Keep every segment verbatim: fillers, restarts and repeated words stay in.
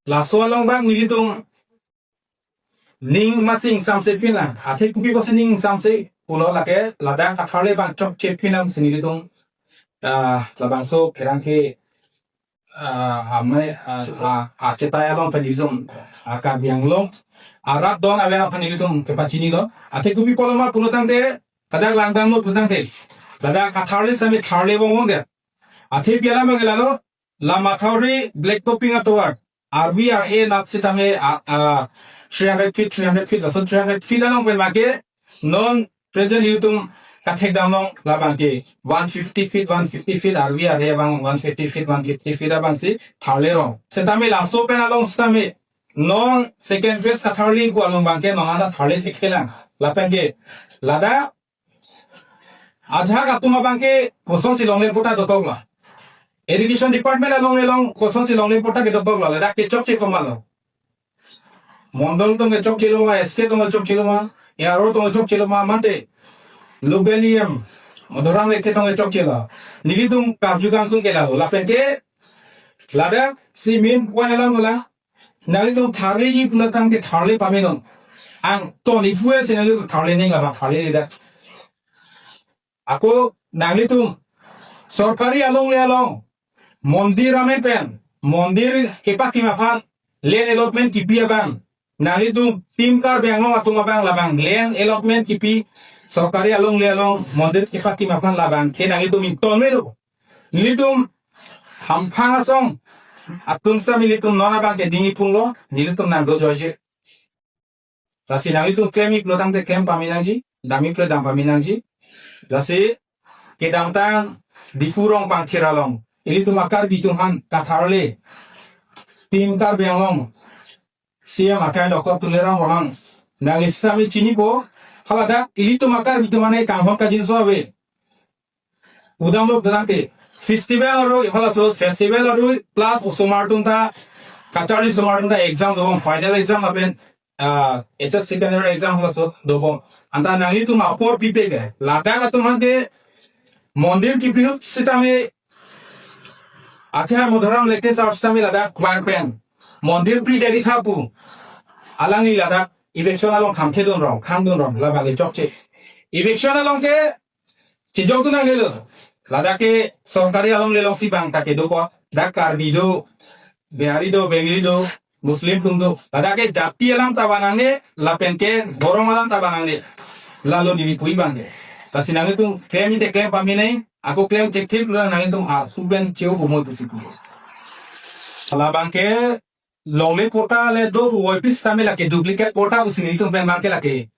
laso along bang nelitum ning masi ingsamse pinlang. Athe kopi pusi ning ingsamse pulo lake ladak katharle bang chokche pinlang si nelitum, ah, labangso kerang ke, ah, amai, ah, ah, achetai along pen nelitum, ah, Karbi Anglong arat don aven aphan nelitum kepachinilo. Athe kopi pulo ma pulo tangte, ladak langdamlo pulo tangte, ladak katharle sami tharle bong bong det. Athe pi alam ke lalo, la mathauri black topping atovar, R V R A nat sitame, ah, ah, three hundred feet, three hundred feet, laso three hundred feet along pen make non present nelitum kathek damlong labang ke one fifty feet, one fifty feet, R V R A abang one fifty feet, one fifty feet abang si tharle rong. Sitame laso pen along sitame non second phase katharle pu along bang ke non anta tharle thekthelang. Lapen ke ladak ajahak atum abang ke kosonsi longle patta dokoklo. Irrigation department along le long kosonsi longle patta kedokoklo, ladak ke chokche komatlo. Mondol tong ke chokchelo ma, S K tong ke chokchelo ma, A R O tong ke chokchelo ma, mate local E M Madhuram Lekthe tong ke chokchelo. Nelitum karju kangtung ke lalo. Lapen ke ladak si main point alam la, nanglitum tharleji pulo tangte tharle pame non. Angton iphu si nanglitum tharle neng, labang tharledet. Ako nanglitum sorkari along le along mondir amen pen, mondir kepakim aphan land allotment kipi abang, nanglitum Team Karbi Anglong atum abang labang land allotment kipi sorkari along le along mondir kepakim aphan labang ke nanglitum ingtonme do. Nelitum hamphang asong atum sitame nelitum non abang ke dingji punglo, nelitum nangdojoije. Lasi nanglitum klemji pulo tangte klem pame nangji, damji pulo dam pame nangji. Lasi kedamtang Diphu rong pangthir along ilitum a-Karbi atum aphan katharle Team Karbi Anglong C E M akai dokok Tuliram Ronghang nangli sitame chinipo, haladak ilitum a-Karbi atum aphan kanghon kangjinso ave. Udamlo pulo tangte festival arlo, halaso festival arlo plus osomar atum ta, kacharli osomar atum ta exam dobom, final exam lapen, ah, H S secondary exam halaso dobom. Anta nanglitum apor pipe ke, ladak atum aphan ke mondir kipi ahut sitame, akhai Madhuram Lekthe sar sitame ladak kwar pen mondir pri deri tha pu, alangli ladak eviction along khangthedun rong, khangdun rong, labang ke chokche. Eviction along ke chejokdun nangnelo. Ladak ke sorkari along le alongsi bang ta kedo ko, dak Karbi do, Bihari do, Bengali do, Muslim atum do. Ladak ke jati alam ta vanangne, lapen ke dhorong alam ta vanangne. Lalo neli pu abang ke. Lasi nanglitum klemji te klem pame nang, ako klem thekthe pulo nanglitum a-, suben cheu bumo tu sipu. Labang ke longle patta le do pu voipi sitame lake duplicate patta pusi nelitum pen abang ke lake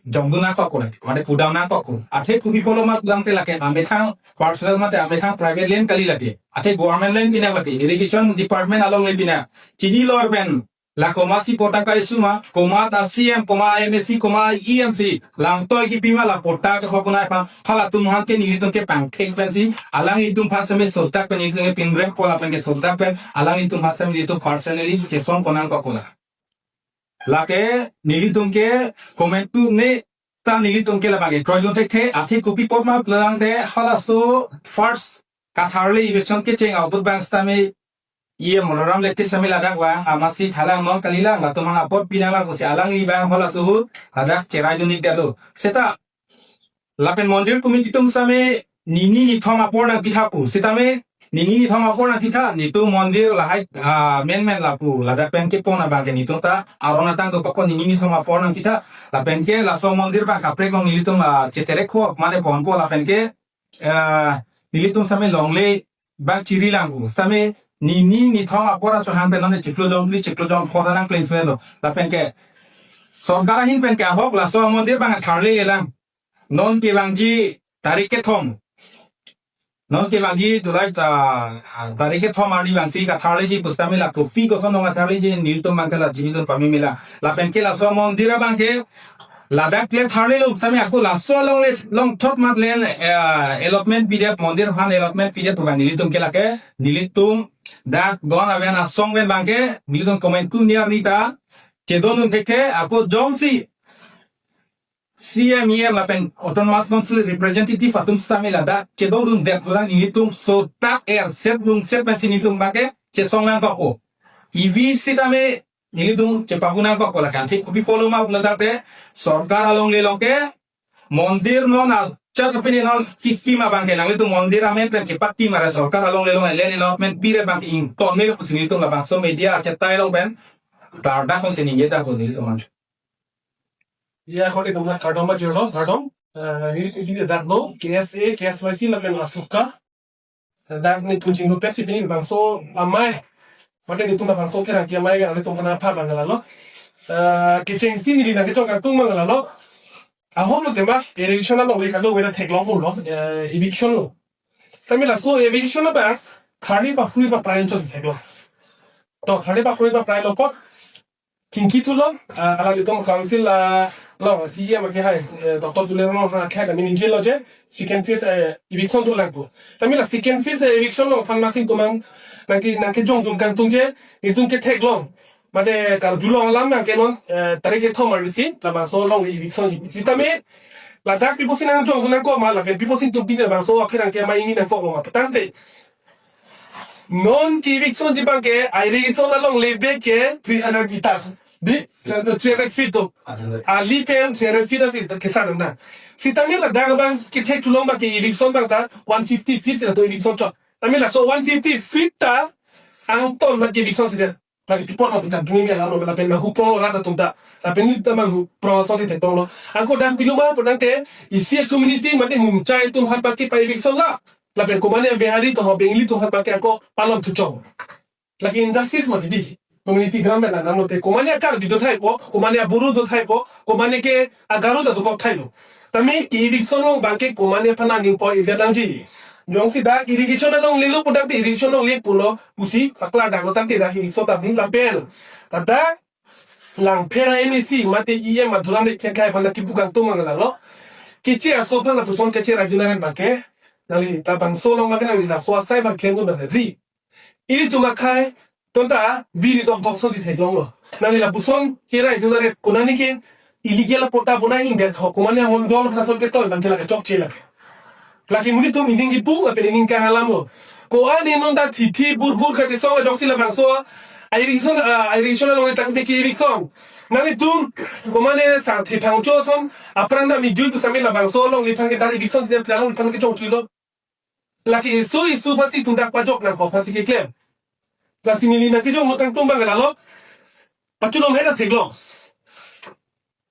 jongdun nangkok ko, mane pudam nangkok ko. Athe kopi pulo ma pulo tangte lake amethang personal mate amethang private land kali lake. Athe government land pinang lake, irrigation department along le pinang. Chinilo pen la komatsi patta ka-issue ma, komat a-C E M, komat a-M A C, komat a-E M C, langtoi kipi ma la patta ke khoknai aphan, halatum aphan ke nelitum ke pangthek pensi, alanglitum aphan sitame sodak pen nelitum ke pinrem ko lapen ke sodak pen, alanglitum aphan sitame nelitum personally chesong ko nangkok ko la. Lake nelitum ke komantu ne ta nelitum ke labang ke kroidun thekthe, athe kopi apot ma pulo tangte halaso first katharle eviction kecheng ahut abang sitame E M Madhuram Lekthe sitame ladak vang, amatsi thalang non kalilang, latum aphan apor pinanglang pusi alangli abang halaso ahut ladak cheraidun-ik detlo. Seta lapen mondir committee atum sitame nini nithom apor nangpitha pu. Sitame nini nithom apor nangpitha, netum mondir lahai, ah, menmen lapu. Ladak pen kepon abang ke netum ta aron atang dokok ko, nini nithom apor nangpitha. Lapen ke laso mondir abang kaprek along nelitum, ah, cheterek ho, mane ponpo lapen ke, ah, nelitum sitame longle abang chirilang pu. Sitame nini nithom apor achohang pen non chiklo jongphli, chiklo jongpho ta nangplen thuelo. Lapen ke sorkar ahin pen ke ahok laso mondir abang tharlelang. Non kevangji tarik kethom. Non kevangji July, ah, tarik kethom arni vangsi katharleji pu sitame la kopi koson non katharleji nelitum abang ke la jibidun pame mela. Lapen ke laso mondir abang ke ladak le tharlelo sitame ako laso along le longthot mat land, eh, allotment pidet, mondir aphan allotment pidet pu abang nelitum ke lake, nelitum dak don aven asong pen abang ke nelitum komantu niar nita chedondun thekthe, ako jongsi C E M, E M lapen Autonomous Council representative atum sitame ladak chedondundet pulo tangte nelitum sodak er set lungset pensi nelitum abang ke chesong nangkok ko. Ivi sitame nelitum chepapu nangkok, kola kan thik kopi follow ma pulo tangte, sorkar alongle along ke mondir non alchar pini non kikim abang ke nanglitum mondir amen pen kipakim ra sorkar alongle along land allotment pire abang ingkon me pusi nelitum labangso media chetai along pen klardak pensi ningje ta ko nelitum an. Ya, kode kemla kardom ba jirlo, kardom. Eh, neli titi de datlo, K S A, K S Y C lapen ASOCA. Dak nelitum chingrum pensi pini bangso amei. Mate nelitum bangso kerang ki amei kan nelitum kana pha bang lalo. Eh, kechengsi neli nangkechong kangtung bang lalo. Ahok lo tema, irrigation along we kado we theklong lo, eh, eviction lo. Tame laso eviction lo ba, thari pa phui pa prai chot theklong. To, thari pa phui pa prai lo apot chingki thulo, ah, alanglitum council, ah, lo, C E M ke hai, eh, Doctor Tuliram Ronghang akhai kami ningje lo je, second phase, eh, eviction thulang pu. Tame la second phase, eh, eviction lo aphan masing tumang, nangke, nangkejong dun kangtung je, nelitum ketheklong. Mate karjulong alam nangke non, eh, tarik kethom arni si, labangso along eviction si. Sitame, ladak pipo si nangjong dun nangkok ma, lapen pipo si tum pini labangso apherangke ma ingni nangkok lo ma. Tangte, non ke eviction abang ke, irrigation alongle abang ke three hundred meter. Di, three hundred feet to. Ali pen three hundred feet asi kesan na. Sitame ladak abang kethek thulong abang ke eviction abang ta one fifty feet to eviction chot. Tame laso one fifty feet ta angton abang ke eviction si de. Lagi tipor ma puchang tumi mi alam lo lapen ma huprong lo rat atum ta. Lapen ni ta ma huprong so thektong lo. Angko dam pilu ma pu tangte isi community mate mumchai atum aphan abang ke pa eviction la. Lapen komane Bihari to ho Bengali atum aphan abang ke ako palom thuchong. Lagi industries mati di. Community ground na nang lote komane Karbi do thaipo, komane Boro do thaipo, komane ke Garo ta dokok thailo. Tame ke eviction along abang ke komane aphan aning po ida dangji. Jongsi dak irrigation alongle lo pu tangte irrigation alongle pulo pusi pakla dak lo tangte dak eviction ta ning lapen. Tada Langpher M A C mate E M Madhuram Lekthe akhai aphan kipu kangtung bang lalo. Keche aso aphan lapuson keche raju naren abang ke. Nangli labangso along abang ke nangli laso asai abang klem dun nang ri. Ilitum akhai, ton ta, viri dok dok so si theklong lo. Nangli lapuson, kira itu nare, konane ke, illegal patta bonai ingdet ho, komane amon dol phason ke toi, abang ke lake chokche lake. Lake monit atum ining kipu, lapen ining kang alam lo. Ko-an non ta thithi, bur bur kachesong, ajoksi labangso, irrigation, ah, irrigation along le tangte ke eviction. Nanglitum, komane sa thi thangcho ason, aphrang ta mi jui tu sami labangso along le thang ke ta eviction si dia plang le thang ke chong tuilo. Lake isu isu aphansi tum dak pajok nangkok aphansi keklem. Lasi neli nangkejong lo kangtung bang lalo. Pachulom heta theklong.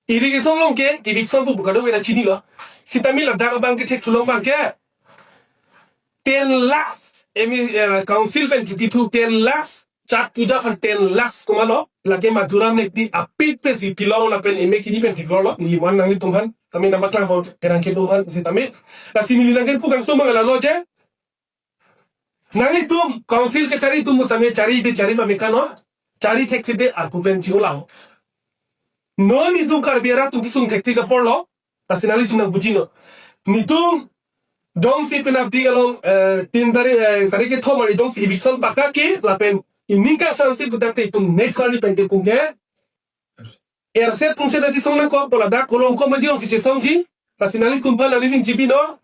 Irrigation along ke, irrigation pu kadokave ta chinilo. Sitame ladak abang ke thek thulong abang ke. Ten lakhs, emi, eh, council pen kipi thu ten lakhs. Chot puja aphan ten lakhs komatlo, lake Madhuram Lekthe apik pensi pilong lapen eme kini pen theklong lo, neli man nanglitum aphan, tame nangpaklang ho, kerang kedung aphan sitame. Lasi neli nangkepu kangtung bang lalo je. Nanglitum, council kechari atum sitame chari de chari pame kano, chari thekthe de arpu pen chiulang. Non itum Karbi arat atum kesung thekthe ke apor lo, lasi nanglitum nangbuji non. Nitum, jongsi penalty along, eh, tin tarik, eh, tarik kethom arni jongsi eviction pakka ke, lapen ining kangsam si pudak te itum next arni pen ke kung ke. Erset kung se na chesong nangkok, pu ladak kolong ko maji ong si chesongji, lasi nanglitum aphan neli ning chipi non.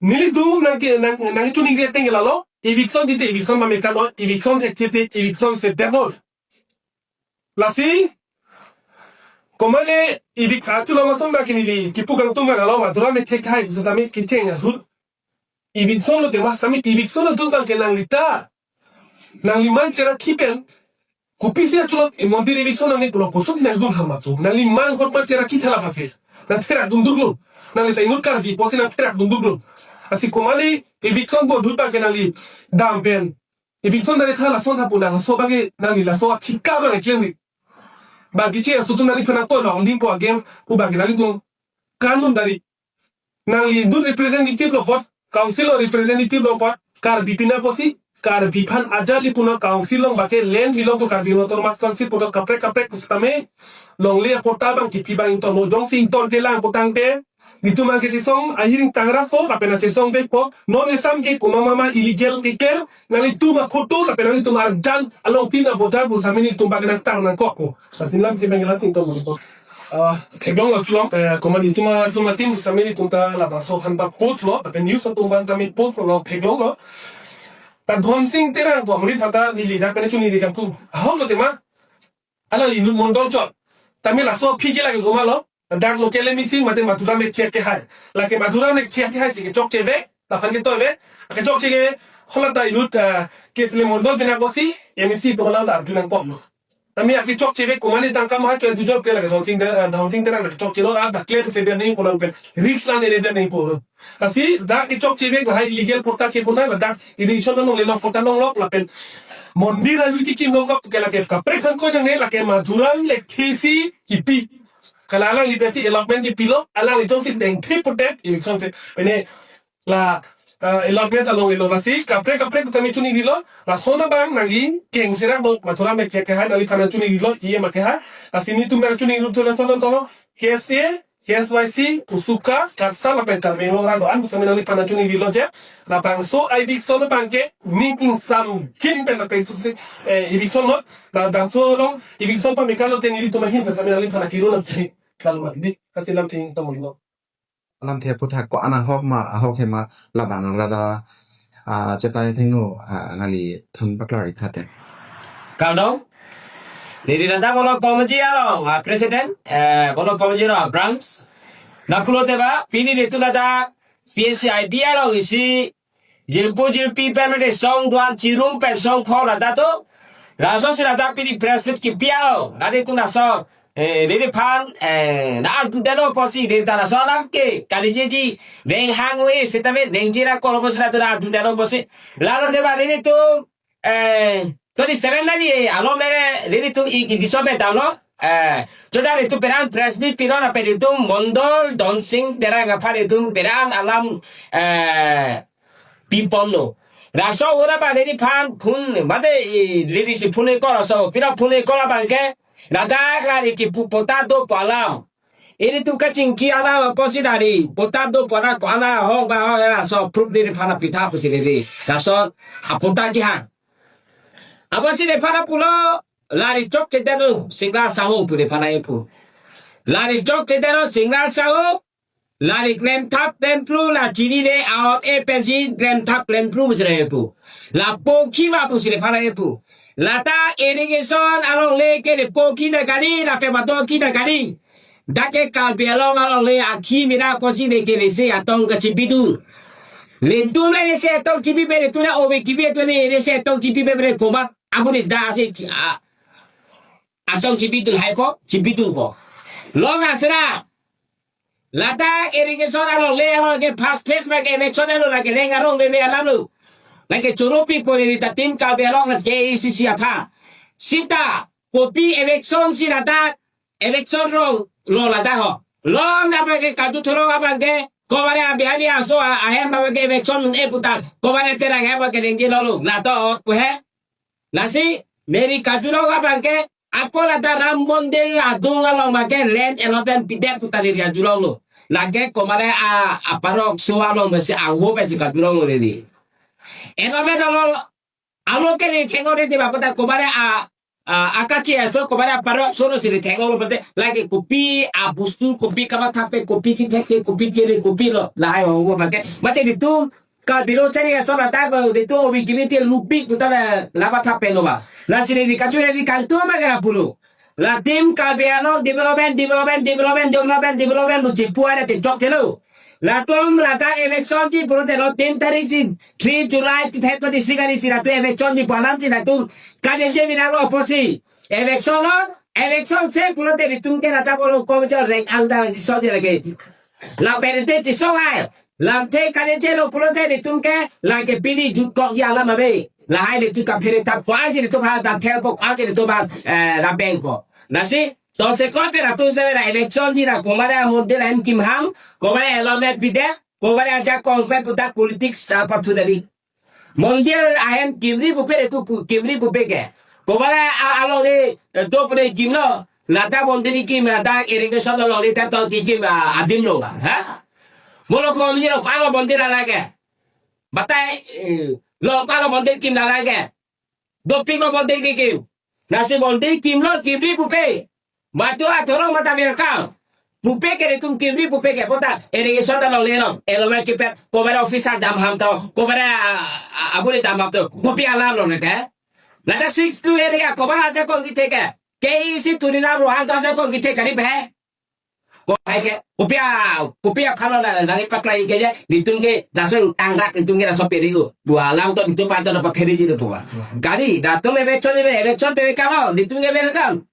Nelitum nangke, nang, nangchoningri ateng ke lalo, eviction titi eviction pame kano, eviction thekthe te, eviction se demo. Lasi, komane evic-, achu lama song dak neli kipu kangtung bang lalo, Madhuram Lekthe akhai, sitame kecheng ahut. Eviction lo tema, sami eviction lo tum bang ke nangli ta. Nangli man cherakhi pen. Kopisi achu lo, e mondir eviction nangli pulo, koson si nangdun ham achu. Nangli man hot man cherakhi thala phafe. Nangtherak dun duk lo. Nangli ta inut Karbi pusi nangtherak dun duk lo. Lasi komane eviction bo dut bang ke nangli dam pen. Eviction dari tha lason tha pu nangso abang ke nangli laso athikar abang ke klem ni. Bang ke che aso atum nangliphan nangtoi long ding ko agem pu abang ke nanglitum kanun dari. Nangli dun representative lo apot, council lo representative lo apot, Karbi pina pusi, Karbi aphan ajali puno council along bang ke land belong to Karbi Autonomous Council puno kaprek kaprek pusitame, longle apatta abang kipi abang ington lo jongsi ingtonte lang pu tangte, nitum abang ke chesong, ahiring tangra po, lapen chesong bek po, non esam ke komat mama illegal ke ke, nanglitum aphoto, lapen nanglitum arjan, along tin abojar pu sami nitum abang ke nangtang nangkok ko. Lasi lam ke bang ke lasi ington lo. Ah, theklong lo chulong, eh, komane itum a, itum a team sami nitum ta labangso aphan ba post lo, lapen news atum abang tame post lo, theklong lo. Ta Dhonsing Terang pu amonit aphanta neli dak pen choningri kangtung. Ahok lo tema. Alangli inut mondol chot. Tame laso aphi ke lake komatlo. Dak local M A C mate Madhuram Engti akehai. Lake Madhuram Engti akehai si kechokche ave. Laphan ketoi ave. Kechokche ke hala ta inut, ah, ke sele mondol pen akosi M A C to hala ta arju nangkoklo. Tame akechokche ave komatne tangka maha choi dujor ke lake Dhonsing Te-, ah, Dhonsing Terang lake chokche lo, ah, dak klem se dia nangji pulo pen. Risk lane le dia nangji pulo. Lasi dak kechokche ave lahai illegal patta ke puna la dak irrigation along le lok patta longlok lapen mondir ahui kekim longlok ke lake kaprek aphan ko nangne lake Madhuram Engti si kipi. Kalang alangli pensi allotment kipilo, alangli jongsi dengthip pudet eviction si. Pine la, eh, allotment along ilo lasi kaprek kaprek tame choningrilo, lason abang nangli keng serak do Madhuram Engti akehai nangliphan choningrilo, E M akehai, lasi nelitum nangchoningri thu lason tolo, K S A, K S Y C, Kusuka, Karsa lapen Karbi Anglong arat do-an pu tame nangliphan choningrilo je. Labangso eviction abang ke ning ingsamjin pen lapen suksi, eh, eviction lo, labangso along eviction pameka lote nelitum ahin pu tame nangliphan kiru nangji. Kalau mati di, kasih lam ting tamo lo. Alamthe aphuthak ko-an ahok ma, ahok he ma, labang lada, ah, chetai thengno, ah, nangli thun paklar ik tha te. Kardom. Neli randa Block Committee along, ah, President, eh, Block Committee along, ah, Branch. Lapulote ba, pini nelitum ladak P S C I B along isi jirpo jirpi pen mate song do-an chirum pen song pho ladak do. Laso si ladak pini press meet kipi along. Ladak nelitum laso, eh, neliphan, eh, nang-arjudetlo pusi neli ta laso alam ke. Kali jiji, neng hang we, sitame neng jira kolo pusi ladak nang-arjudetlo pusi. Lalote ba nelitum, eh, twenty seven na ni, eh, alo mere, nelitum i, i, diso bedamlo. Eh, joda nelitum peran press meet pilo lapen nelitum Mondol Dhonsing Terang aphan nelitum peran alam, eh, piponlo. Laso ahut abang neliphan phone, mate, eh, neli si phone call laso, pira phone call abang ke, ladak lari kipu patta do pu alam. Nelitum kachingki alam apotsi lari patta do pu alam ko-an ahok ba ahok laso proof neliphan pitha pusi neli. Laso apatta kehang. Apotsi neliphan pulo lari chokchedetlo Singlar Sahu pu neliphan pu. Lari chokchedetlo Singlar Sahu, lari klemthap klemphru la chinine ahut e pensi klemthap klemphru pusi pu. La pokhi ma pusi neliphan pu. Lata irrigation alongle ke le pokhi na kali, lapen madoki na kali. Dak ke Karbi Anglong alongle akhi mira pusi ne ke lesi atong kachibidun. Nelitum le lesi atong chibibe, nelitum le ove kibi nelitum le lesi atong chibibe bre komat. Amunis da asi, a, atong chibidun hai po, chibidun po. Long asra. Ladak irrigation alongle along ke first phase ma ke eviction lo lake leng arong meme alam lo. Lake choropi pori ta Team Karbi Anglong ke A C C aphan. Sita kopi eviction si ladak eviction rong lo ladak ho. Long abang ke kaju thorong abang ke kobare abihani aso a-, ahem abang ke eviction e putar. Kobare Terang ahem abang ke dengji lo lo. Ladak ot pu he. Lasi neli kaju long abang ke ako ladak Ram Mondir adung along abang ke land allotment pidet pu ta neli kaju longlo. Lake komat a, aparok so along besi angbo besi kaju longlo neli. Allotment along, along ke neli thengno neli ba pata komat a, a, akaki aso komat aparok so lo si neli thengno lo pata lake kopi abustu kopi kamathape kopi kithek ke kopi kere kopi lo lahai ho abang ke. Mate nelitum Karbi lo chari aso ladak ba, nelitum ove kimi te lupik puta la, la matha pelo ba. Lasi neli kachuri neli kangtum ma kena pulo. La Team Karbi Anglong development, development, development, development, development, lu chipu ada te chokchelo. Latum ladak eviction ji pulote lo tin tarik ji, three July two thousand twenty-six ari ji latum eviction ji pu alam ji latum. Kaje je mina lo apotsi. Eviction lo, eviction se pulote nelitum ke ladak Block Committee reng angdang ji so dia lagi. La pente ji so hai. Lamthe kali jelo pulote nelitum ke lake pini jutkok ya alam ave. Lahai nelitum kaphere tap ko-an si nelitum ha da tel po ko-an si nelitum ha, eh, la bank po. Lasi, to se ko pe latum se la election di la komat amondir ahem kim ham, komat allotment pidet, komat ajakong pen pudak politics ta pathu dari. Mondir ahem kimri pupe tu pu-, kimri pupe ke. Komat a, alongle, eh, do pune kimlo. Ladak mondir kim, ladak irrigation alongle ta tong kim, ah, adim lo ba. Ha? Mo Block Committee lo ko-an lo mondir lake. Batai, eh, lo ko-an lo mondir kim lake. Dopik lo mondir kikim. Lasi mondir kimlo kimri pupe. Matu athorong mata welcome. Pupe ke netum kimri pupe ke pota. Ere iso ta longle long. Eloma kipet. Kobara officer dam ham to. Kobara, ah, ah, abule dam ham to. Kopi alam lo ne ke. Lata six two area kobara ajakong kithek ke. Ke isi Tuliram Ronghang to ajakong kithek kari pe. Ko hai ke. Kopi a, kopi aphan lo na, nari paklai ke je. Netum ke daso tangrak netum ke daso peri ko. Dua alam to netum panto dapat peri ji to ba. Kali, datum election, election pe kalo. Netum ke welcome.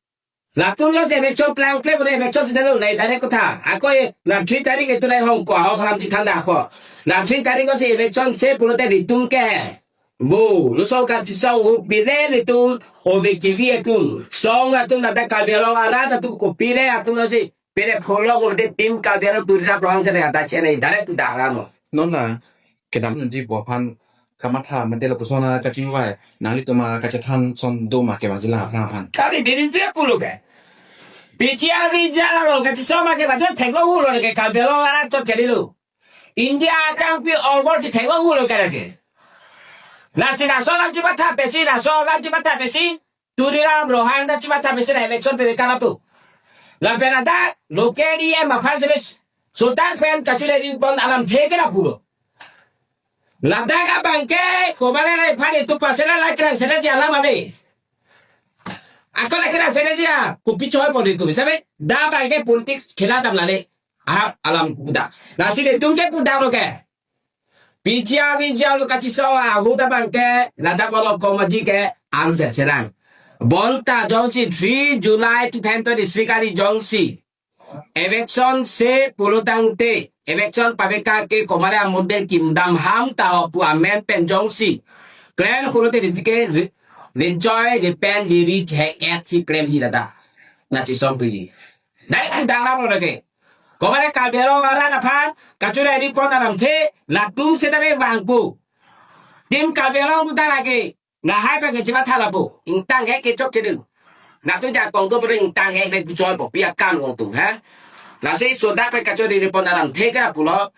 Latum lo se election plan kle bole election si dalo nai direct kotha. Ako e na three tarik itu nai hong ko ahok lam si thanda ko. Na three tarik ko si election se pulote netum ke. Bo, lo so ka si song hu pile netum ove kivi atum. Song atum nada Karbi Anglong arat atum ko pile atum lo si. Pile follow ko de team Karbi Anglong Tuliram Ronghang se ada chene direct tu dalam. Non na kedam nunji bo aphan kamatha mate lapuson kachingvai nanglitum kachethan son do ma ke bang jila aphan aphan. Kali diri je pulo ke. P G R V J R lo kachisoma ke bang jila theklo hulo ke Karbi Anglong arat chot ke dilo. India akangpi all world si theklo hulo ke ke. Lasi laso alam chimatha pesi, laso alam chimatha pesi. Tuliram Ronghang ta chimatha pesi na election pe kala tu. Lapen ada local E M aphan se sodak pen kachule ri pon alamthe ke na pulo. Ladak abang ke kobale na iphan itu pasela la kira sela ji alam ave. Ako la kira sela ji a kopi choi pon itu sabe. Da abang ke politics khela dam lale. Ahap alam kuda. Lasi netum ke pudak lo ke. P G R V J R lo kachiso ahut abang ke ladak lo komaji ke answer serang. Bonta jongsi three July two thousand twenty-six kali jongsi election se pulotangte, election paveka ke komare amondir kimdam ham ta ho pu amen pen jongsi klem pulote diti ke re-, lenchoi repen diri chek et si klem hi dada. Na chisong pu ji. Dai pu dalam lo lagi. Komare Karbi Anglong arat aphan kachule ri pon alamthe latum se dame vangpo. Team Karbi Anglong tu dala ke. Nahai pa ke chimatha lapu. Ingtang hek ke chok cheding. Natu ja kong tu bre ingtang hek dek choi po. Pia kan kong tu, ha? Lasi sodak pe kachuri ri pon alamthe ke pulo.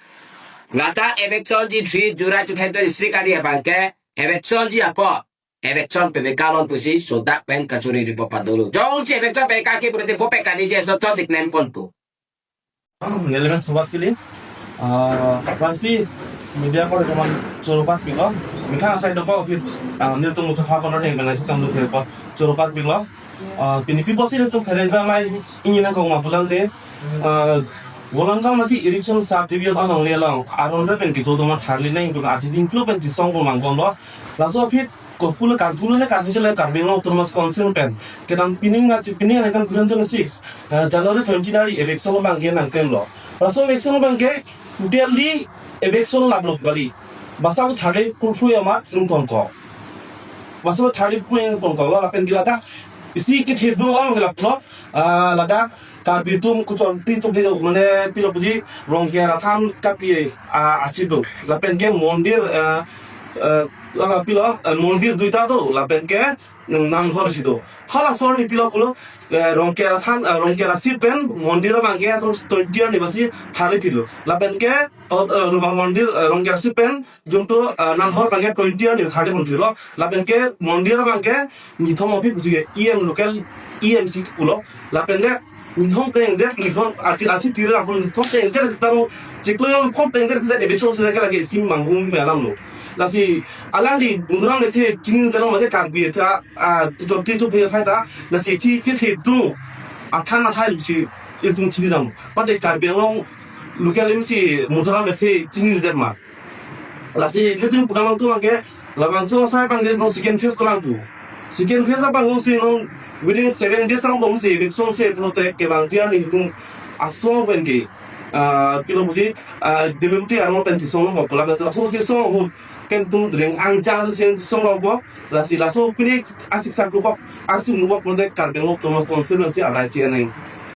Lata election ji three July two thousand twenty-six kali abang ke. Election ji apo. Election pe kalon pusi sodak pen kachuri ri pon padolo. Jongsi election pe kake berarti bo pe kali je so to sik nem pon tu. Nelimen Subhas Kili. Ah, aphrangsi media ko teman choropat pilo. Methang asai doko phir, ah, nelitum mutu ha kono theng benai sitang lu ko choropat pilo. Ah, pini pi bosi nelitum phereng ka mai ingin nang kong ma pulang te. Ah, Volangkam mati erection subdivision along le along. Aron re pen kito doma tharli nang ko ati ding klo pen tisong ko mangbom lo. Laso phir Kophulo Karbi, Karbi le Karbi Anglong Autonomous Council pen. Kedam pining na chi pining na kan bulan twenty six, eh, January twenty nine election abang ke nangklemlo. Laso election abang ke Delhi election lablo kali. Basa bu thari purphu yama ington ko. Basa bu thari purphu ington ko. Lapen gila ta isi ke thedu am gila lo. Ah, lada Karbi atum kuchon ti tum di mane pilo puji Rongker athan kapi, ah, achido. Lapen ke mondir, ah, ah, lala pilo, ah, mondir duita do. Lapen ke nanghor si do. Hala sor ni pilo pulo, eh, Rongker athan, ah, Rongker asit pen mondir abang ke atum twenty ni basi thari pilo. Lapen ke, oh, eh, rumah mondir, eh, Rongker asit pen jumtu, ah, nanghor abang ke twenty ni thari mondir lo. Lapen ke mondir abang ke nithom aphi pusi ke E M local E M si pulo. Lapen ke nithom peng der, nithom ati asi tiri apun nithom peng der kita lo, chiklo yang nithom peng der kita eviction se ke lagi sim manggung me alam lo. Lasi alangli Bongrung le the chini dalo mate Karbi ta, ah, to ti to phe thai ta, lasi chi ke the tu athan athai si itum chini dam. Pade Karbi Anglong local M C Muthuram le the chini der ma. Lasi nelitum pudamang tu abang ke labangso asai abang ke no second phase ko lang tu. Second phase abang si no within seven days ang bong si big song se no te ke bang dia nelitum aso pen ke, ah, pilo puji, ah, deputy armo pen si song no pula pen so si song ho ken tum ring ang jang si song lo bo. Lasi laso pini asik sak lubok asik lubok no te Karbi Anglong Autonomous Council si arai chi aneng.